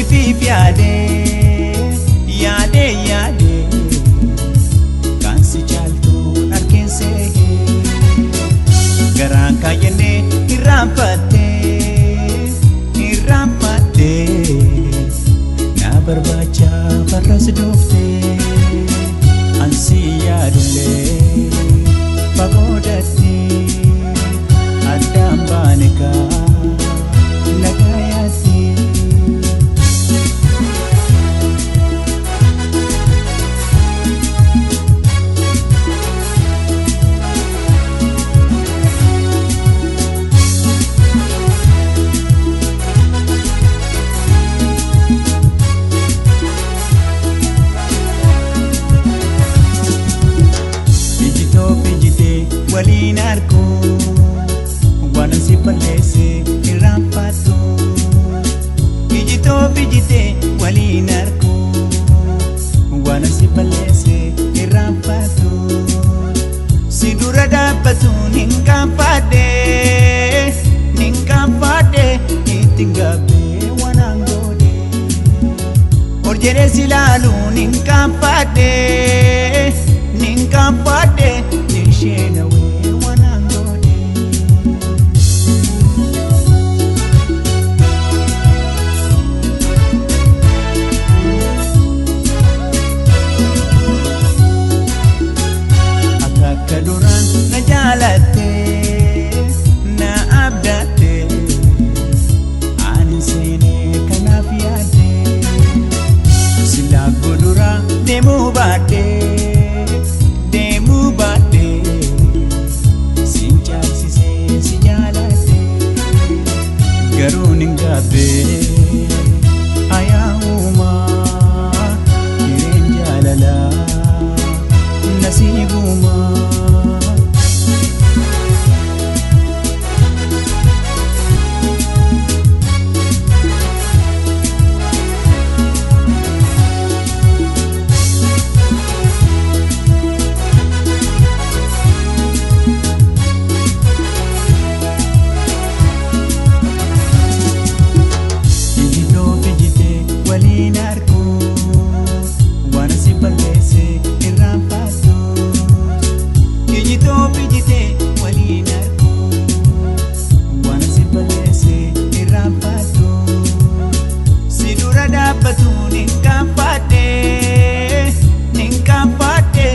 Ifiif yaadee yaadee yaadee kan si caaltuun arkinsee garaan kaayyannee irraanfattee irraanfattee na barbaacha farras dooftee ansi yaadullee fagoodatti addaan baane kaa nagayaatti. Ijitoo ijitee waliin arguu waan si balleesse irraanfattu. Ijitoo ijitee waliin arguu waan si balleesse irraanfattu. Si dura dhaabbatuun hin qaanfadhe hin qaanfadhe ittiin gaabbee waan aangoodhe. Ol jedhee si ilaaluun hin qaanfadhe hin qaanfadhe isheen hawwee waan aangoodhe. Akka akka duraan na jaalatte na abdatte ani seenee kanaaf yaadde silaa godura deemuu baadhe deemuu baadhe sin caalchisee si jaaladhe garuu nin gaabbe ayyaa'umaa hireen jaalalaa nasiibumaa. Ijitoo ijitee waliin arguu waan si balleesse irraanfattu. Ijitoo ijitee waliin arguu waan si balleesse irraanfattu. Si dura dhaabbatuun hin qaanfadhe hin qaanfadhe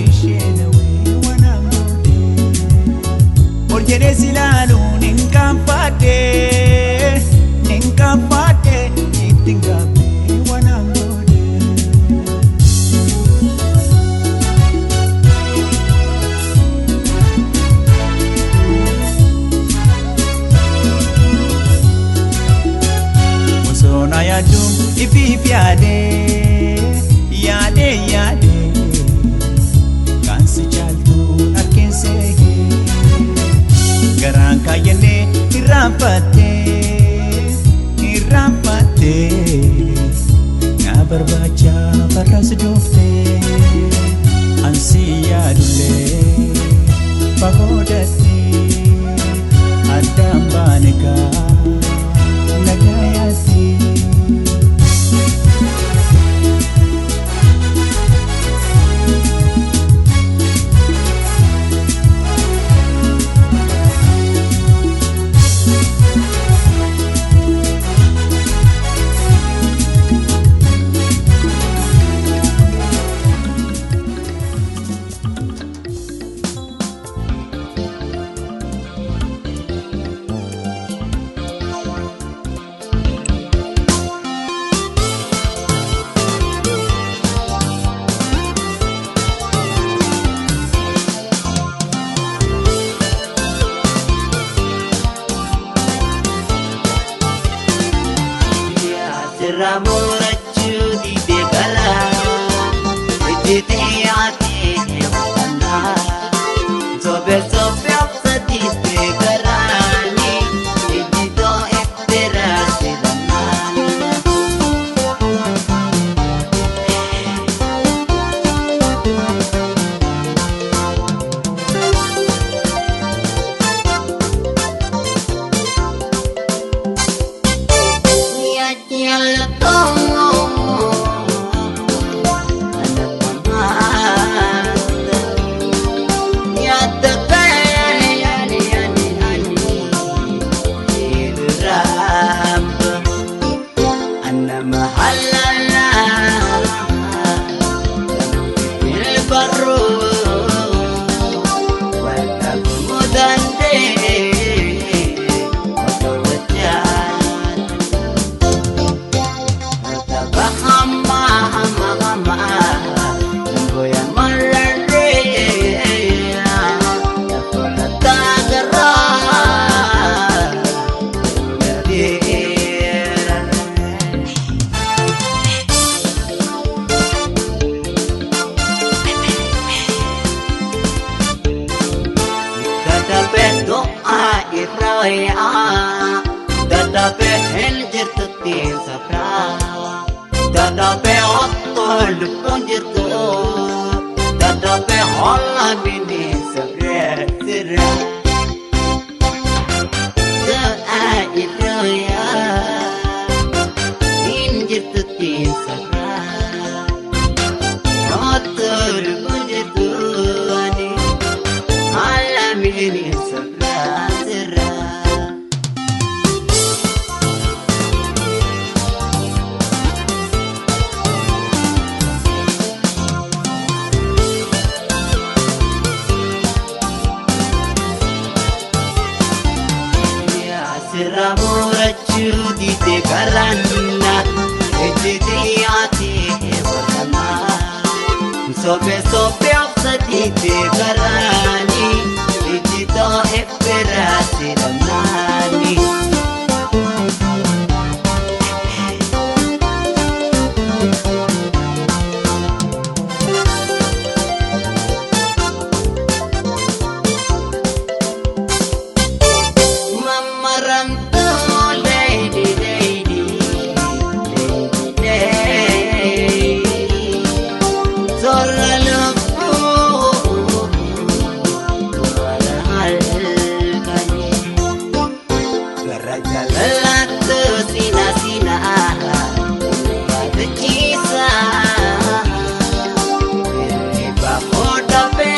isheen hawwee waan aangoodhe. Ol jedhee si ilaaluun hin qaanfadhe hin qaanfadhe ittiin gaabbee waan aangoodhe. Osoo na yaaduun ifiif yaadee yaadee yaadee kan si caaltuun arkinsee garaan kaayyannee irraanfattee irraanfattee na barbaacha farras dooftee ansi yaadullee fagoodatti addaan baane kaa nagayaatti. Idroya, Dadabe hinjirtutti sabra, Dadabe otto lubbun jirtu, Dadabe holla mini sabre sirra. Doa idroya, hinjirtutti sabra, Otto lubbun jirtu ani, holla mini sabra sirra. Sirra murachuu dide garanna ejjiti ati barkana sobe sobe obsa dide garani ejjito ebbera siramnani. Mamarantu lady lady lady lady Zorra lubbu wala halkani Gara jalalatu sina sina yaadachiisa Hirriba hodhabe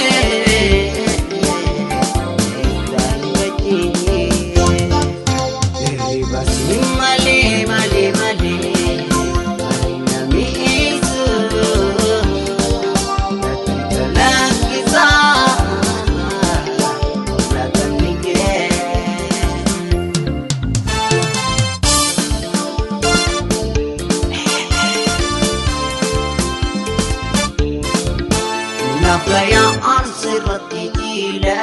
Male male male ani namiisu Lakkisa latamnige. Nafaya ansirratti jiila,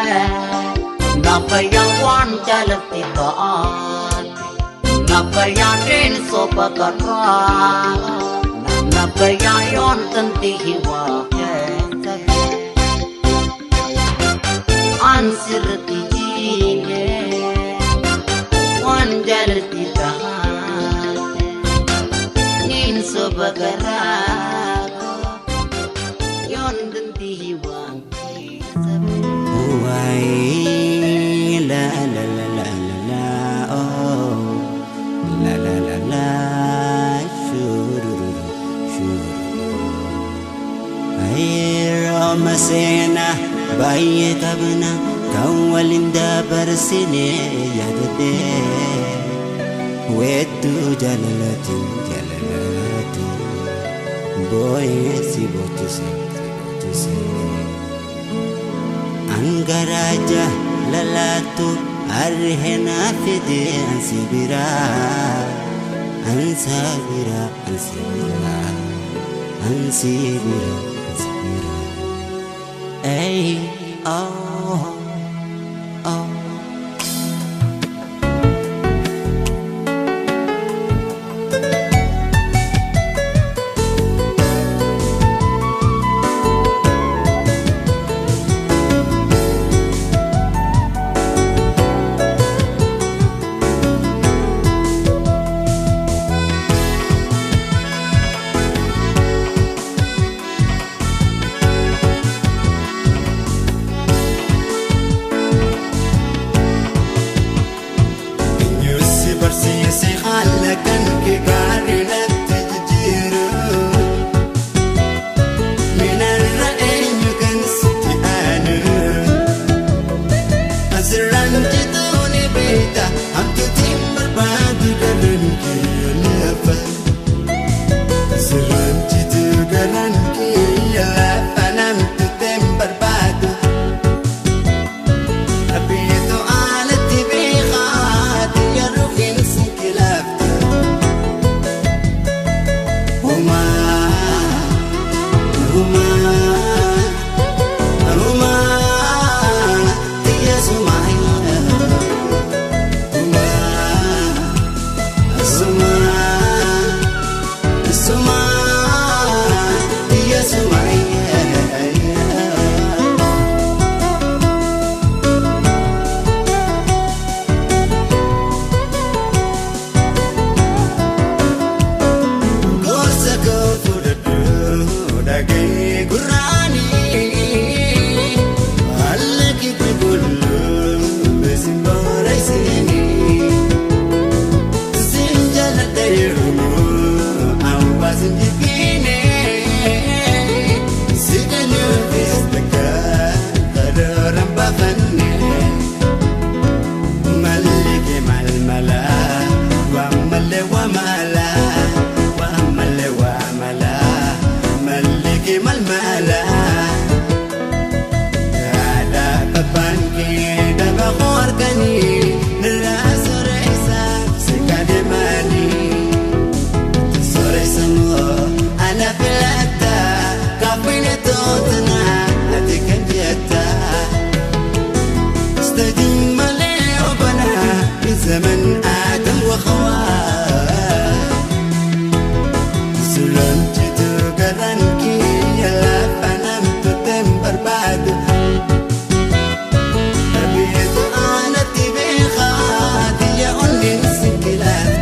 Nafaya waan jalatti ta'aate, Nafaya reen soba karraa, Nafaya yoon tanti hiwaa keessa. Ansirratti jiile, waan jalatti ta'aate, Niin soba karaa, yoon tanti hiwaa keessa. Wai la la la la la la oh la la la la shururu shururu Ayro masena baay'ee qabna kan waliin dabarsine yaadadhe weedduu jaalalaatiin jaalalaatiin boo'ee si boochise si boochise. Angaraja lalaatu arhena fide ansi bira ansa bira ansi bira ansi bira ansi bira ay oh oh. زمن آدم وخواه سلمت قرنكي يلا فنمت تنبر بعد ربيت أنا تبيخاتي يا أني سكلات.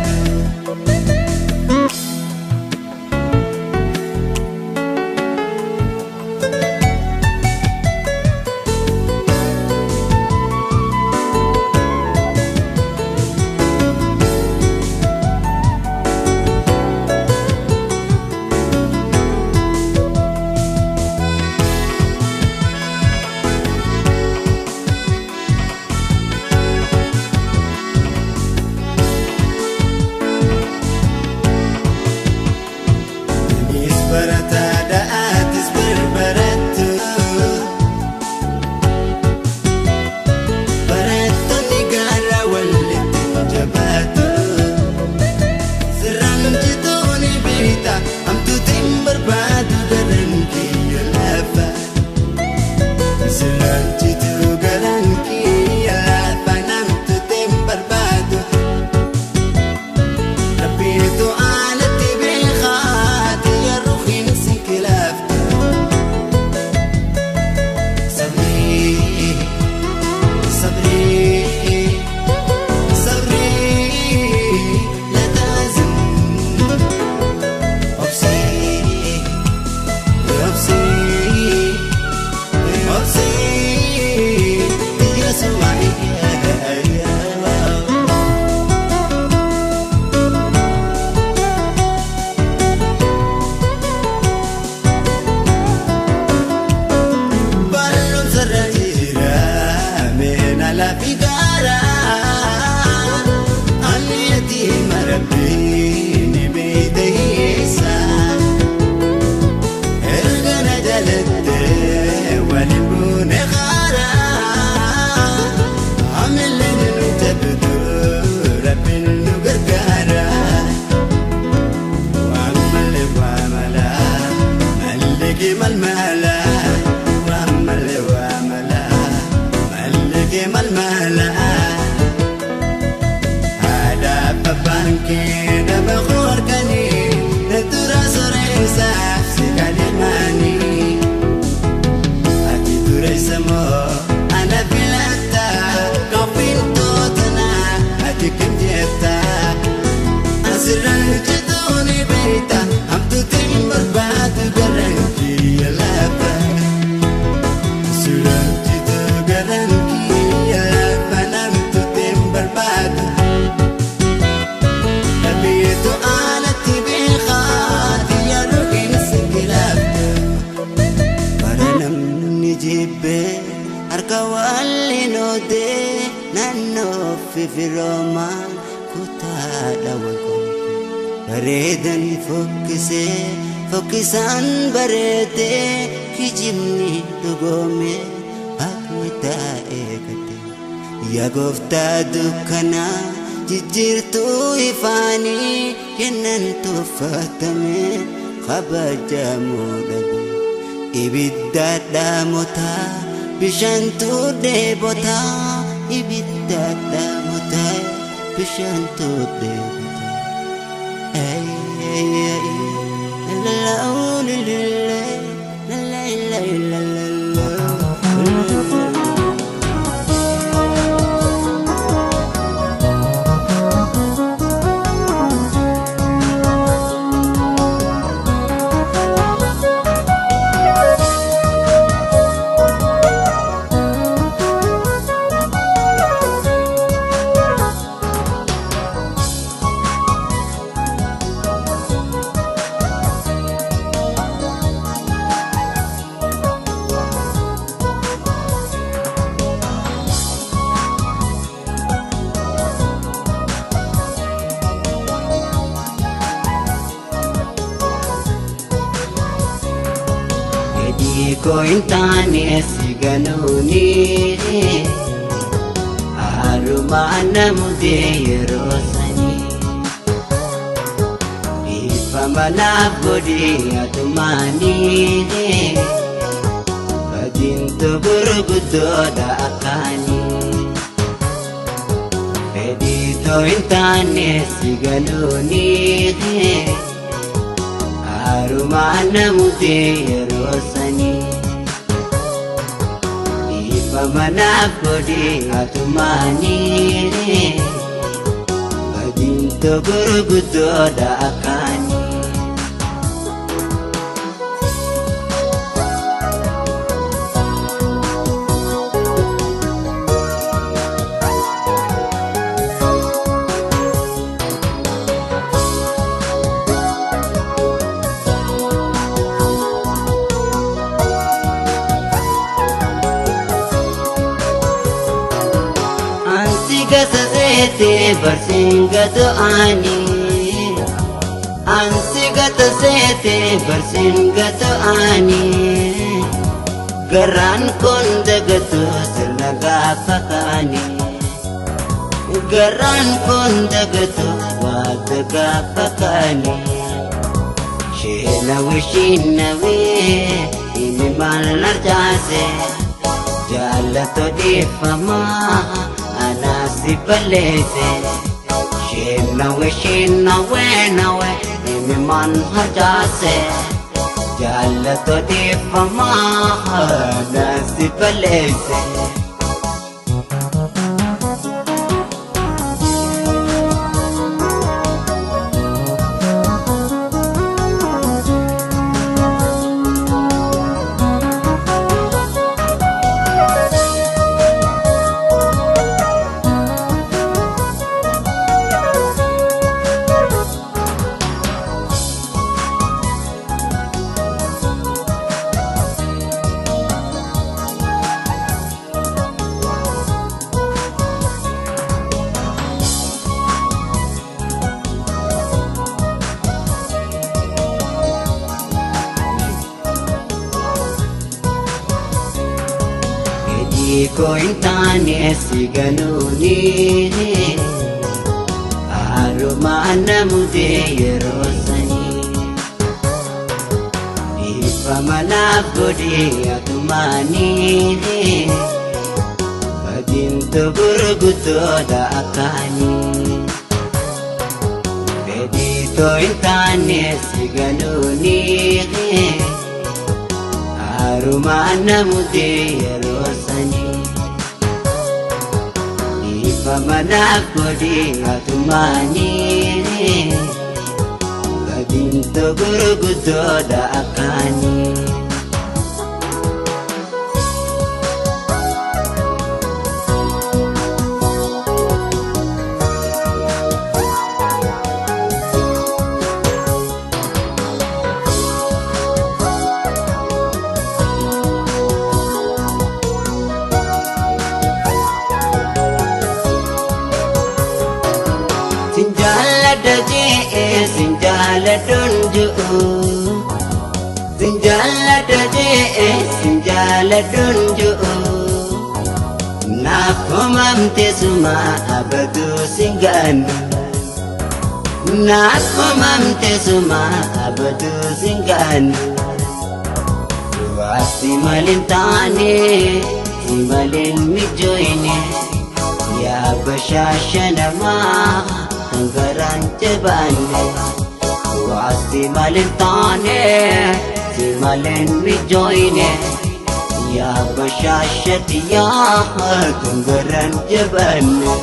Firoomaan kutaadha walqoomte bareedan fokkisee fokkisaan bareedee kijibni dhugoome haqni taa'ee gate yaa gooftaa dukkanaa jijjiirtuu ifaanii kennan tuffatame kabajamuu dhabe ibidda dhaamotaa bishaantu dheebotaa ibidda dhaamotaa bishaantu dheebotaa. Ay ay ay la la la la la la la la. Koo hin taane si ganuuni haarumaa namutee yeroo sanii dhiifama naaf godhee atumaanii badiintu gurguddoodha akkaanii fedhii Fedhii hin taane si galuuni Harumaan namutee yeroo sanii Dhiifama naaf godhi atumaanii Badiinto gurguddoodha akkaanii. Ansi gasa seete barsiin gatu ani. Ansi gata seete barsiin gatu ani. Garaan kun dagatu sirna gaafa kaani. Garaan kun dagatu waata gaafa kaani. Sheenawe sheenawe inni maal narjaase. Jaalatoo dhiifamaa anaasi balleesse. Sheenawe sheenawe nawe inni maal harjaase. Jaalatoo dhiifamaa anaasi balleesse. Fedhii koo hin taane si galuuni Harumaan namutee yeroo sanii Dhiifama naaf godhi atumaanii Badiinto gurguddoodha akkaanii. Fedhii too hin taane si galuuni Harumaan namutee yeroo sanii Dhiifama naaf godhi atumaanii Badiinto gurguddoodha akkaanii. Sin jaalladha jee sin jaalladhuun ji'u. Sin jaalladha jee sin jaalladhuun ji'u. Naaf homamte suma abaduu sin gaannu. Naaf homamte suma abaduu sin gaannu. Waasi malin taane si malin mijooyne. Yaa bashaasha namaa kan garaan jabaanne. Waasi malin taane si malin mijooyne. Yaa bashaasha xiyyaa kan garaan jabaanne.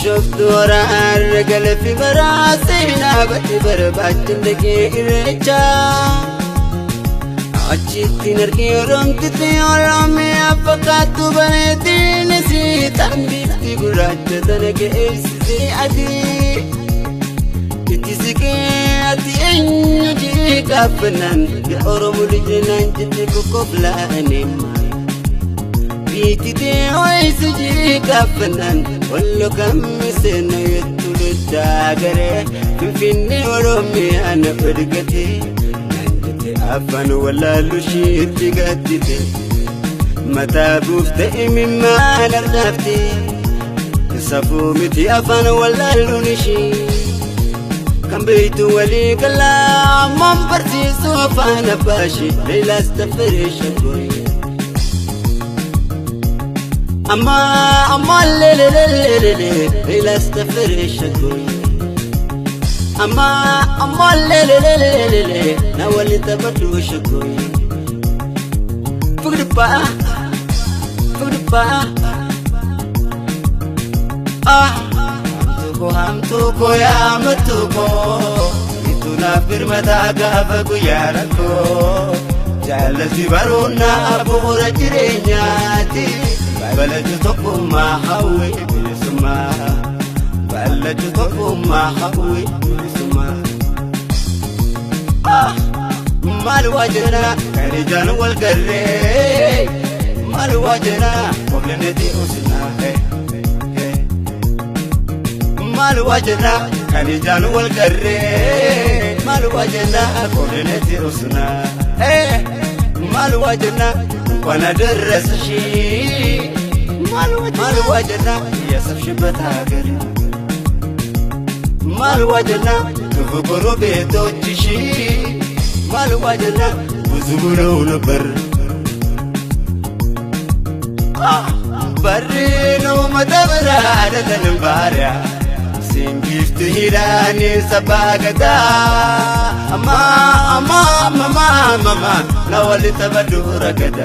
Bishooftuu horaarra galafi baraa seenaa batti barbaachin dhaqee irreechaa. Achitti nargee oromtiti oromiyaa fakkaattu bareedinis tan bifti gurraacha tana geessisee adii. Itti siqee ati eenyu jee gaafannaan Oromo lijinaan jette kokkoflaane. Biititee ho'isa jee gaafannaan wallo kammise na jettu loddaa garee Finfinnee Oromiyaa na odgatee. Afaan wallaallu isheetti gattite mataa buufte imimmaan argaafte safuu miti afaan wallaalluun ishee kan beektu walii galaa ammaan barsiisu afaan abbaa ishee Leelaas Taffaree Shaggooyye. Amma amma lelelelelele Leelaas Taffaree Shaggooyye. Amma amma lelelelelele na wali taphadhu shaggooyye. Fugdipa fugdipa ah hamtuko hamtuko yaa matuko itu naaf birmataa gaafa guyyaa rakkoo jaallalti baroonnaa bu'uura jireenyaati balaju tokkummaa hawwee bilisummaa balaju tokkummaa hawwee bilisummaa. Maal waa jenna kan ijaan wal garree maal waa jenna qobleneeti usinaa maal waa jenna kan ijaan wal garree maal waa jenna qobleneeti usinaa maal waa jenna እንኳን አደረሰሽ ማል waa jenna ያሰብሽበት ሀገር ማል waa jenna ክፉ ጎረቤቶችሽ ማል waa jenna ብዙ ብለው ነበር በሬ ነው መተብራ አይደለንም ባሪያ ሲንጊፍት ሂዳኒ ሰባገዳ አማ አማ አማ አማ ናወሊ ተበዱ ረገዳ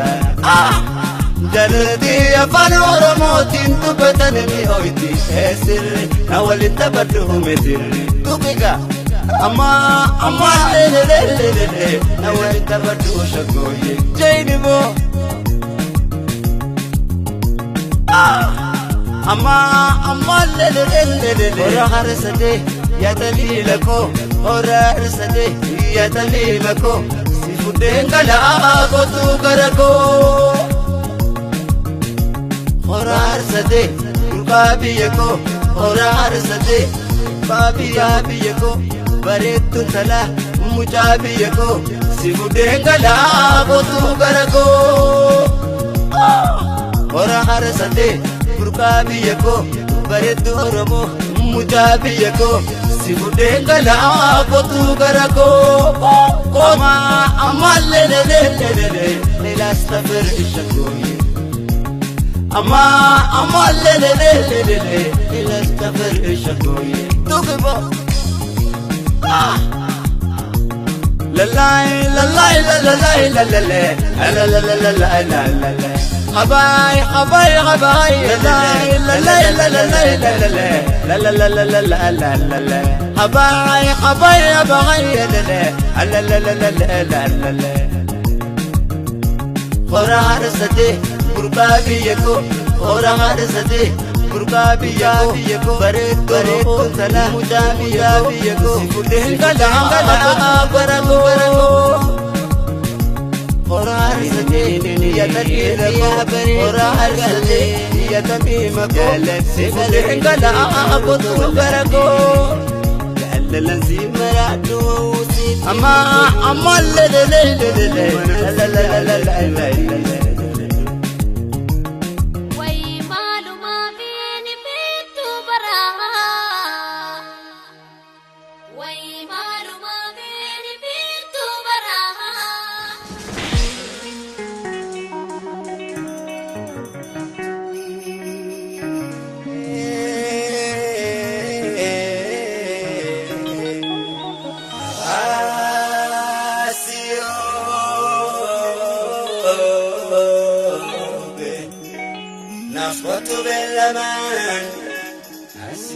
jalatti afaan oromootiin dubbatan ni hoyti sirri na waliin taphadhu mitirri tuqiqa amma amma lelelelele na waliin taphadhu shaggooyye jaynimoo amma amma lelelelele hora harsate yaataliila koo hora harsate yaataliila koo si fuddeen galaa kootu gara koo. Hora arsate durbaa biyya koo hora arsate baabiyaa biyya koo bareedduun talaa mucaa biyya koo si fuddeen galaa kootu gara koo. Hora arsate durbaa biyya koo bareeddu Oromoo mucaa biyya koo si fuddeen galaa kootu gara koo. Amma amma lelelelele leelaas tafir shaggooyye. Amma amma lelelelelele leelaas tafir shaggooyye. Tuqibo lalai lalai lalai lalai lalai lalai habai habai habai lalai lalai lalai lalai lalai lalai habai habai habai lalai lalai lalai hora harsate gurbaa biyya koo hora harsate gurbaa biyya koo bareeddu tala mucaa biyya koo si fuddeen galaa bara koo. Hora harsate yaataliila koo hora harsate yaatamiima koo si fuddeen galaa kootu gara koo. Jaalalaan si maraadhu amma amma lelelelelele lalalalalalala.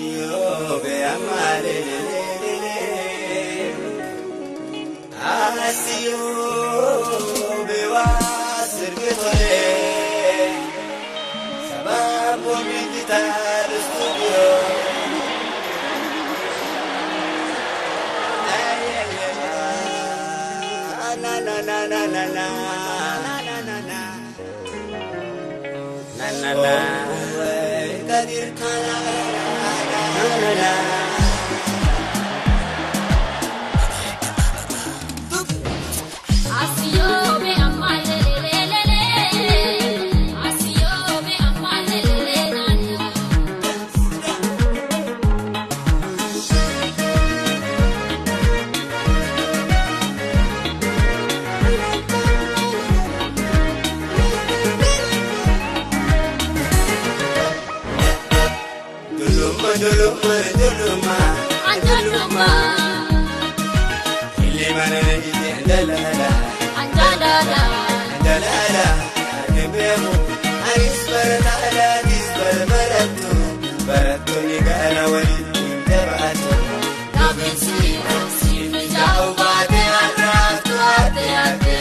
Asiyobe amalelelele Asiyobe wa sirgitole Sababu digital studio. Na na na na na na na na na na na na Kadir Kala na na na. Asiyobe amalelelele, asiyobe amalelele nana. Duluma duluma duluma Anjaluma, Ilimana ije dalala anjalala, dalala Arkebehu anis baratala tisbar barattu barattu ni gara walitti jabaatu Nabinsi, sinijau baate arraatu ate ate.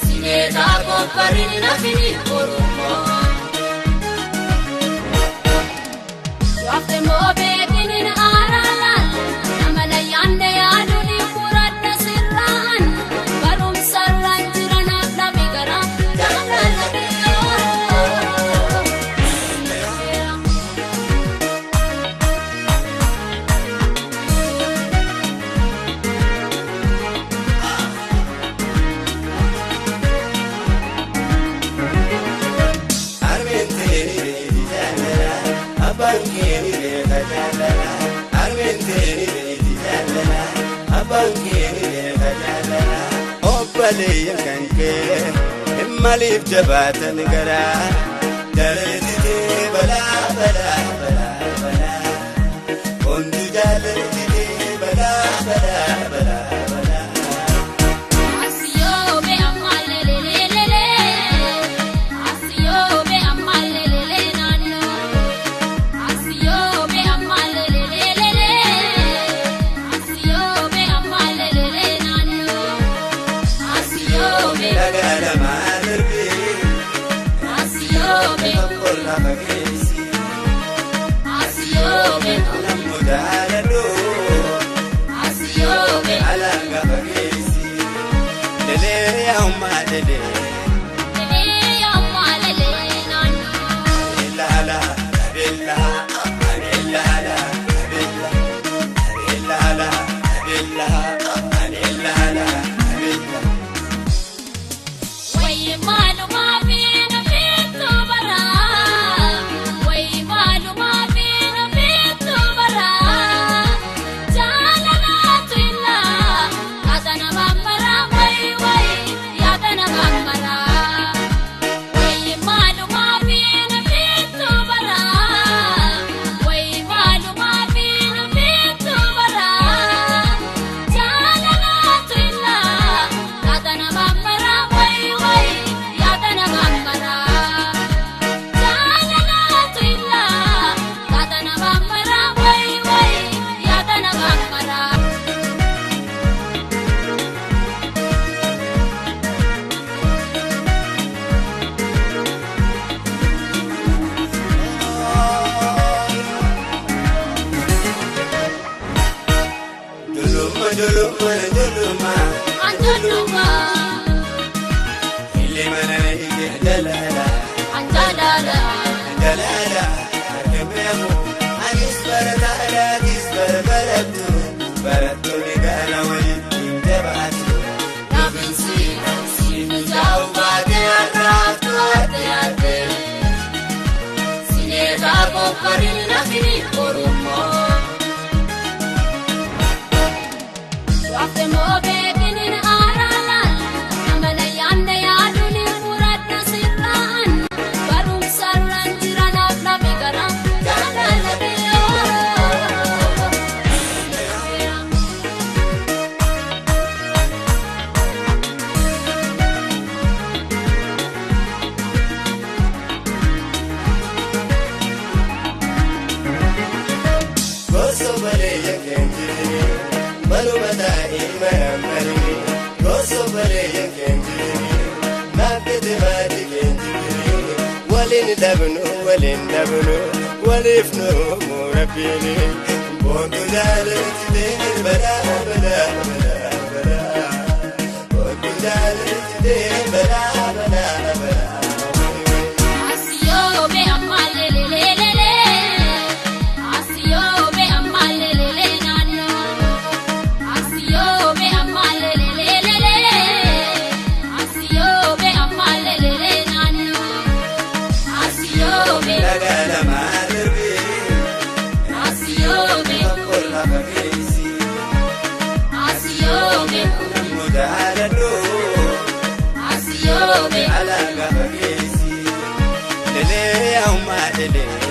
Sineeta koparin nafini oromo. Waqti moobeekinin aaraalaan amala yaadne yaaduun furadha sirraan barumsarraan jiranaaf lafi garaa jaalala biyyoo. Armeen teeni beeti jaalala abbaan keeni beeka jaalala Armeen teeni beeti jaalala abbaan keeni beeka jaalala Obboleeyyan kan kee maaliif jabaatan garaa jaalatitee balaa balaa balaa balaa Hundi jaalatitee balaa balaa balaa balaa. Asiyobe amalelelele, asiyobe amalelele nano, asiyobe amalelelele, asiyobe amalelele nano, asiyobe, Dhagaa lamaa darbee asiyobe, tokko lafa keessi. asiyobe, Namni jaaladhu asiyobe, alaanga fageessi. Lelee yaa'ummaa lelee lelee amalele nano. ilaala ilaala ilaala ilaala ilaala ilaala ilaala. Wayi maaluma fiina fiitu bara, wayi maaluma fiina fiitu bara. Jaalalaatu illaa yaada nama mara, wayi wayi yaada nama mara. Wayi maaluma fiina fiitu bara, wayi maaluma fiina fiitu bara. Jaalalaatu illaa yaada nama mara, wayi wayi yaada nama mara. Jaalalaatu illaa yaada nama mara, wayi wayi yaada nama mara. Duluma duluma duluma Anjaluma, ilimana ije jalala anjalala, jalala arkebeeku anis barataadha tisbar barattu barattu ni gara walitti jabaatu. Nabinsi, sinijau baate arraatu ate ate. Sineeta koparin nafini oromo. Waqti moobeekinin aaraalaan amala yaadne yaaduun furadha sirraan barumsarraan jiranaaf lafi garaa jaalala biyyoo. Gosobalee keenjiri manuma taa'ee maraammarii. Gosobalee keenjiri naafete maati keenjiri. Waliin dhabnu waliin dhabnu waliif nu murabbiini. Boontu jaalatti ta'e balaa balaa balaa balaa. Boontu jaalatti ta'e balaa balaa balaa. Asiyoobe ammalelelelele Asiyoobe ammalelele naannoo Asiyoobe ammalelelelele Asiyoobe ammalelele naannoo Asiyoobe Dhagaa lamaa darbee Asiyoobe tokko lafa keessi. Asiyoobe Mudaaladhoo. Asiyoobe Alaga fageessi lelee ammaa lelee.